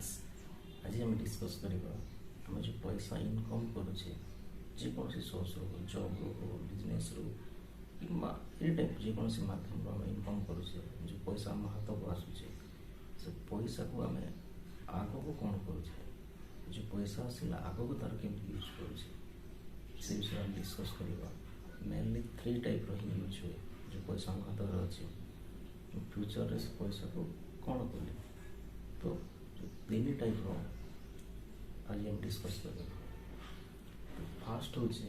Friends, ଆଜି ଆମେ discus କରିବା ଆମେ ଯେଉଁ ପଇସା ଇନକମ୍ କରୁଛେ, ଯେକୌଣସି ସୋର୍ସରୁ ହଉ, ଜବ୍ରୁ ହଉ, ବିଜନେସ୍ରୁ କିମ୍ବା ଏନି ଟାଇପ୍ ଯେକୌଣସି ମାଧ୍ୟମରୁ ଆମେ ଇନକମ୍ କରୁଛେ, ଯେଉଁ ପଇସା ଆମ ହାତକୁ ଆସୁଛେ, ସେ ପଇସାକୁ ଆମେ ଆଗକୁ କ'ଣ କରୁଛେ, ଯେଉଁ ପଇସା ଆସିଲା ଆଗକୁ ତା'ର କେମିତି ୟୁଜ୍ କରୁଛେ, ସେ ବିଷୟରେ ଆମେ ଡିସ୍କସ୍ କରିବା। ମେନଲି ଥ୍ରୀ ଟାଇପ୍ର ହିଁ ୟୁଜ୍ ହୁଏ। ଯେଉଁ ପଇସା ଆମ ହାତରେ ଅଛି, ଫ୍ୟୁଚର୍ରେ ସେ ପଇସାକୁ କ'ଣ କଲେ, ତ ତିନି ଟାଇପ୍ର ଆଜି ଆମେ ଡିସ୍କସ୍ କରିବା। ଫାର୍ଷ୍ଟ ହେଉଛି,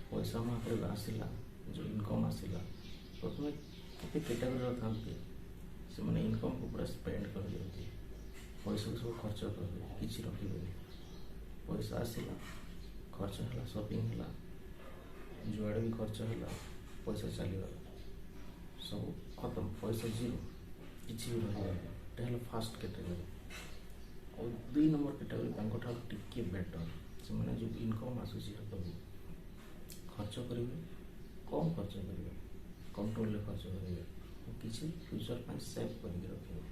ପଇସା ଆମ ହାତରେ ଆସିଲା, ଯେଉଁ ଇନକମ୍ ଆସିଲା, ପ୍ରଥମେ କେତେ କ୍ୟାଟାଗୋରୀର ଥାନ୍ତି। ସେମାନେ ଇନକମ୍କୁ ପୁରା ସ୍ପେଣ୍ଡ କରିଦିଅନ୍ତି, ପଇସାକୁ ସବୁ ଖର୍ଚ୍ଚ କରିଦେବେ, କିଛି ରଖିବେନି। ପଇସା ଆସିଲା, ଖର୍ଚ୍ଚ ହେଲା, ସପିଂ ହେଲା, ଯୁଆଡ଼େ ବି ଖର୍ଚ୍ଚ ହେଲା, ପଇସା ଚାଲିଗଲା, ସବୁ ଖତମ, ପଇସା ଜିରୋ, କିଛି ବି ରହିବନି। ଏଇଟା ହେଲା ଫାର୍ଷ୍ଟ କ୍ୟାଟାଗୋରୀ। ଆଉ ଦୁଇ ନମ୍ବର କ୍ୟାଟାଗୋରୀ ତାଙ୍କଠାରୁ ଟିକେ ବେଟର୍। ସେମାନେ ଯେଉଁ ଇନକମ୍ ଆସୁଛି ହାତକୁ, ଖର୍ଚ୍ଚ କରିବେ, କମ୍ ଖର୍ଚ୍ଚ କରିବେ, କଣ୍ଟ୍ରୋଲରେ ଖର୍ଚ୍ଚ କରିବେ, କିଛି ଫ୍ୟୁଚର୍ ପାଇଁ ସେଭ୍ କରିକି ରଖିବେ,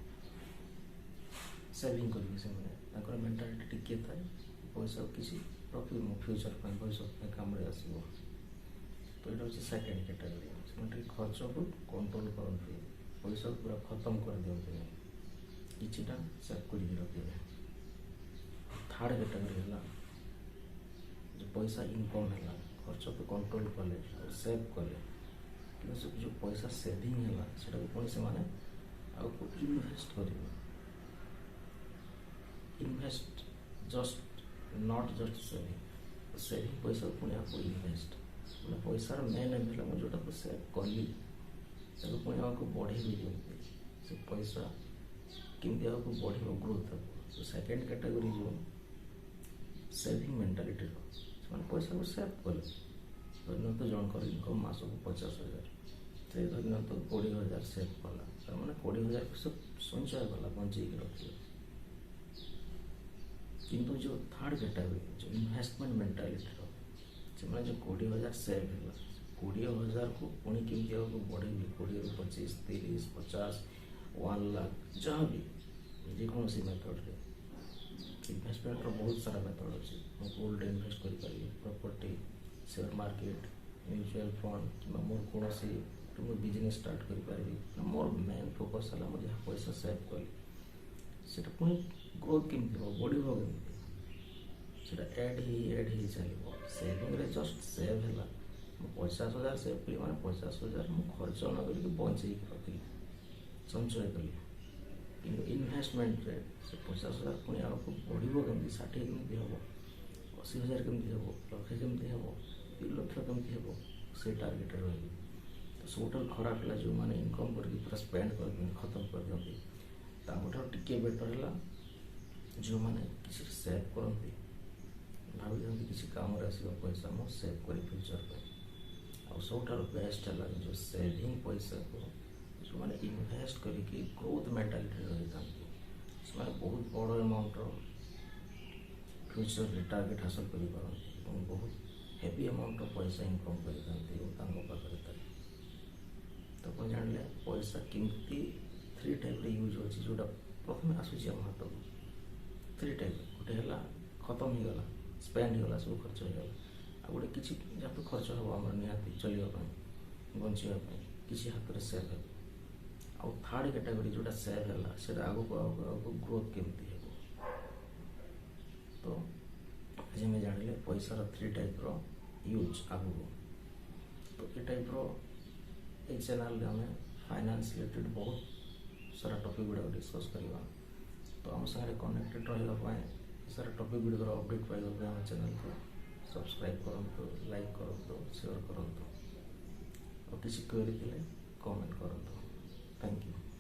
ସେଭିଂ କରିବେ। ସେମାନେ ତାଙ୍କର ମେଣ୍ଟାଲିଟି ଟିକିଏ ଥାଏ, ପଇସାକୁ କିଛି ରଖିବି ମୋ ଫ୍ୟୁଚର୍ ପାଇଁ, ଭବିଷ୍ୟତ ପାଇଁ କାମରେ ଆସିବ। ତ ଏଇଟା ହେଉଛି ସେକେଣ୍ଡ କ୍ୟାଟାଗୋରୀ। ସେମାନେ ଟିକେ ଖର୍ଚ୍ଚକୁ କଣ୍ଟ୍ରୋଲ କରନ୍ତି, ପଇସାକୁ ପୁରା ଖତମ କରିଦିଅନ୍ତିନି, କିଛିଟା ସେଭ୍ କରିକି ରଖିବେ। ଥାର୍ଡ଼ କ୍ୟାଟାଗୋରୀ ହେଲା, ଯେଉଁ ପଇସା ଇନକମ୍ ହେଲା, ଖର୍ଚ୍ଚକୁ କଣ୍ଟ୍ରୋଲ କଲେ ଆଉ ସେଭ୍ କଲେ, କିନ୍ତୁ ସେ ଯେଉଁ ପଇସା ସେଭିଂ ହେଲା, ସେଟାକୁ ପୁଣି ସେମାନେ ଆଉ ଇନଭେଷ୍ଟ କରିବେ। Invest, just not just saving, saving ପଇସାକୁ ପୁଣି ଆକୁ ଇନଭେଷ୍ଟ। ମାନେ ପଇସାର ମେନ୍ ଏମ୍ ହେଲା, ମୁଁ ଯେଉଁଟାକୁ ସେଭ୍ କଲି, ତାକୁ ପୁଣି ଆଗକୁ ବଢ଼େଇବି କେମିତି, ସେ ପଇସା କେମିତି ଆଗକୁ ବଢ଼ିବ, ଗ୍ରୋଥ୍ ହେବ। ତ ସେକେଣ୍ଡ କ୍ୟାଟାଗୋରୀ ଯେଉଁ ସେଭିଂ ମେଣ୍ଟାଲିଟିର, ସେମାନେ ପଇସାକୁ ସେଭ୍ କଲେ। ଧରିନିଅନ୍ତୁ ଜଣଙ୍କର ଇନକମ୍ ମାସକୁ 50,000, ସେ ଧରିନିଅନ୍ତୁ 20,000 ସେଭ୍ କଲା, ତାର ମାନେ 20,000କୁ ସେ ସଞ୍ଚୟ କଲା, ବଞ୍ଚେଇକି ରଖିଲା। କିନ୍ତୁ ଯେଉଁ ଥାର୍ଡ଼ କ୍ୟାଟାଗୋରୀ, ଯେଉଁ ଇନଭେଷ୍ଟମେଣ୍ଟ ମେଣ୍ଟାଲିଟିର, ସେମାନେ ଯେଉଁ 20,000 ସେଭ୍ ହେଲା, 20,000କୁ ପୁଣି କେମିତି ଆଗକୁ ବଢ଼େଇବି, 20ରୁ 25, 30, 50, 1 ଲାଖ, ଯାହା ବି ଯେକୌଣସି ମେଥଡ଼ରେ। ଇନଭେଷ୍ଟମେଣ୍ଟର ବହୁତ ସାରା ମେଥଡ଼ ଅଛି। ମୁଁ ଗୋଲ୍ଡ ଇନଭେଷ୍ଟ କରିପାରିବି, property, share market, mutual fund କିମ୍ବା ମୋର କୌଣସି ମୁଁ ବିଜନେସ୍ ଷ୍ଟାର୍ଟ କରିପାରିବି। ମୋର ମେନ୍ ଫୋକସ୍ ହେଲା, ମୁଁ ଯାହା ପଇସା ସେଭ୍ କଲି, ସେଇଟା ପୁଣି ଗ୍ରୋଥ୍ କେମିତି ହେବ, ବଢ଼ିବ କେମିତି, ସେଇଟା ଆଡ଼୍ ହେଇ ଚାଲିବ। ସେଭିଂରେ ଜଷ୍ଟ ସେଭ୍ ହେଲା, ମୁଁ 50,000 ସେଭ୍ କଲି ମାନେ 50,000 ମୁଁ ଖର୍ଚ୍ଚ ନ କରିକି ବଞ୍ଚେଇକି ରଖିଲି, ସଞ୍ଚୟ କଲି। କିନ୍ତୁ ଇନଭେଷ୍ଟମେଣ୍ଟରେ ସେ 50,000 ପୁଣି ଆଗକୁ ବଢ଼ିବ କେମିତି, 60 କେମିତି ହେବ, 80,000 କେମିତି ହେବ, ଲକ୍ଷେ କେମିତି ହେବ, 2 ଲକ୍ଷ କେମିତି ହେବ, ସେ ଟାର୍ଗେଟରେ ରହିବି। ତ ସବୁଠାରୁ ଖରାପ ହେଲା ଯେଉଁମାନେ ଇନକମ୍ କରିକି ପୁରା ସ୍ପେଣ୍ଡ କରିଦିଅନ୍ତି, ଖତମ କରିଦିଅନ୍ତି। ତାଙ୍କଠାରୁ ଟିକିଏ ବେଟର୍ ହେଲା ଯେଉଁମାନେ କିଛି ସେଭ୍ କରନ୍ତି, ଭାବିଦିଅନ୍ତି କିଛି କାମରେ ଆସିବ ପଇସା, ମୁଁ ସେଭ୍ କରି ଫ୍ୟୁଚର୍ ପାଇଁ। ଆଉ ସବୁଠାରୁ ବେଷ୍ଟ ହେଲା ଯେଉଁ ସେଭିଂ ପଇସାକୁ ଯେଉଁମାନେ ଇନଭେଷ୍ଟ କରିକି ଗ୍ରୋଥ୍ ମେଣ୍ଟାଲିଟିରେ ରହିଥାନ୍ତି, ସେମାନେ ବହୁତ ବଡ଼ ଆମାଉଣ୍ଟର ଫ୍ୟୁଚର୍ରେ ଟାର୍ଗେଟ୍ ହାସଲ କରିପାରନ୍ତି ଏବଂ ବହୁତ ହେଭି ଆମାଉଣ୍ଟର ପଇସା ଇନକମ୍ କରିଥାନ୍ତି ଏବଂ ତାଙ୍କ ପାଖରେ ଥାଏ। ତ ଆପଣ ଜାଣିଲେ ପଇସା କେମିତି ଥ୍ରୀ ଟାଇପ୍ରେ ୟୁଜ୍ ହେଉଛି। ଯେଉଁଟା ପ୍ରଥମେ ଆସୁଛି ଆମ ହାତକୁ, ଥ୍ରୀ ଟାଇପ୍। ଗୋଟେ ହେଲା ଖତମ ହେଇଗଲା, ସ୍ପେଣ୍ଡ ହେଇଗଲା, ସବୁ ଖର୍ଚ୍ଚ ହେଇଗଲା। ଆଉ ଗୋଟେ କିଛି ଯାହା ତ ଖର୍ଚ୍ଚ ହେବ ଆମର ନିହାତି ଚଳିବା ପାଇଁ, ବଞ୍ଚିବା ପାଇଁ, କିଛି ହାତରେ ସେଭ୍ ହେବ। ଆଉ ଥାର୍ଡ଼ କ୍ୟାଟାଗୋରୀ, ଯେଉଁଟା ସେଭ୍ ହେଲା, ସେଇଟା ଆଗକୁ ଆଗକୁ ଆଗକୁ ଗ୍ରୋଥ୍ କେମିତି ହେବ। ତ ଆଜି ଆମେ ଜାଣିଲେ ପଇସାର ଥ୍ରୀ ଟାଇପ୍ର ୟୁଜ୍ ଆଗକୁ। ତ ଏ ଟାଇପ୍ର ଏଇ ଚ୍ୟାନେଲ୍ରେ ଆମେ ଫାଇନାନ୍ସ ରିଲେଟେଡ଼୍ ବହୁତ ସାରା ଟପିକ୍ ଗୁଡ଼ାକ ଡିସ୍କସ୍ କରିବା। ତ ଆମ ସାଙ୍ଗରେ କନେକ୍ଟେଡ଼ ରହିବା ପାଇଁ, ସାରା ଟପିକ୍ ଗୁଡ଼ିକର ଅପଡ଼େଟ୍ ପାଇବା ପାଇଁ ଆମ ଚ୍ୟାନେଲ୍କୁ ସବସ୍କ୍ରାଇବ୍ କରନ୍ତୁ, ଲାଇକ୍ କରନ୍ତୁ, ସେୟାର କରନ୍ତୁ ଆଉ କିଛି କ୍ୱେରି ଥିଲେ କମେଣ୍ଟ କରନ୍ତୁ। Thank you.